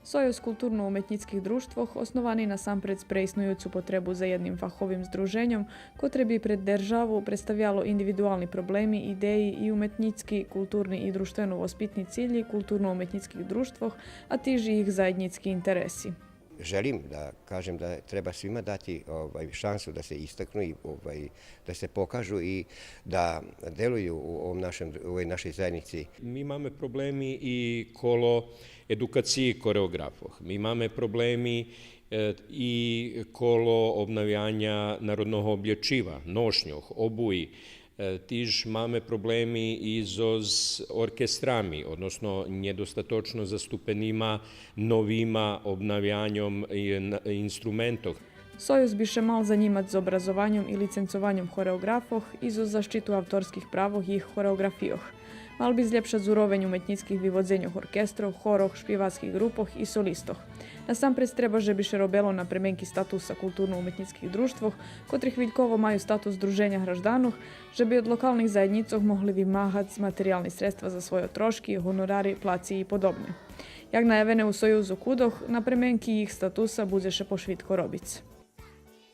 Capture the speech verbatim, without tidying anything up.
Союз културно-уметнїцких дружтвох основани насампредз пре иснуюцу потребу за єдним фаховим здруженьом, котре би пред державу представяло индивидуални проблеми, идеї и уметнїцки, културни и дружтвено-воспитни цилї културно-уметнїцких дружтвох, а тиж и їх заєднїцки интереси. Želim da kažem da treba svima dati, ovaj, šansu da se istaknu i, ovaj, da se pokažu i da deluju u ovom našem, u ovoj našoj zajednici. Ми маме проблеми и коло едукациї хореоґрафох. Ми маме проблеми, е, и коло обнавяня народного облєчива, ношньох, обуї. Е, тиж маме проблеми и зоз оркестрами, односно нєдостаточно заступенима новима обнавяньом и н-, инструментох. Союз би ше мал занїмац з образованьом и лиценцованьом хореоґрафох и зоз защиту авторских правох їх хореоґрафийох. Мал би злєпшац уровень уметнїцких виводзеньох оркестрох, хорох, шпивацких ґрупох и солистох. Насампредз треба же би ше робело на пременки статуса културно-уметнїцких дружтвох, котри хвильково маю статус здруженя гражданох, же би од локалних заєднїцох могли вимагац материялни средства за свойо трошки, гонорари, плаци и подобне. Як наявене у Союзу кудох, на пременки їх статуса будзе ше пошвидко робиц.